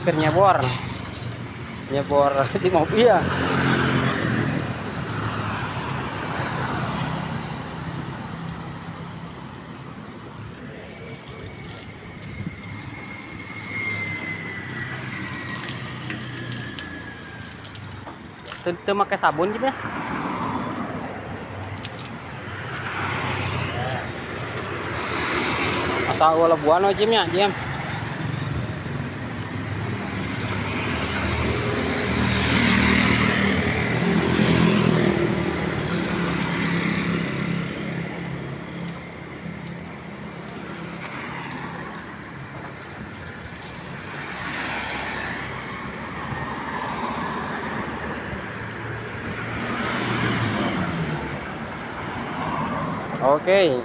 Keur nyebor. Nyebor si mobil ya. Teu teu make sabun gitu ya. Asa lebuan we, Jim, ya, Jim. Oke.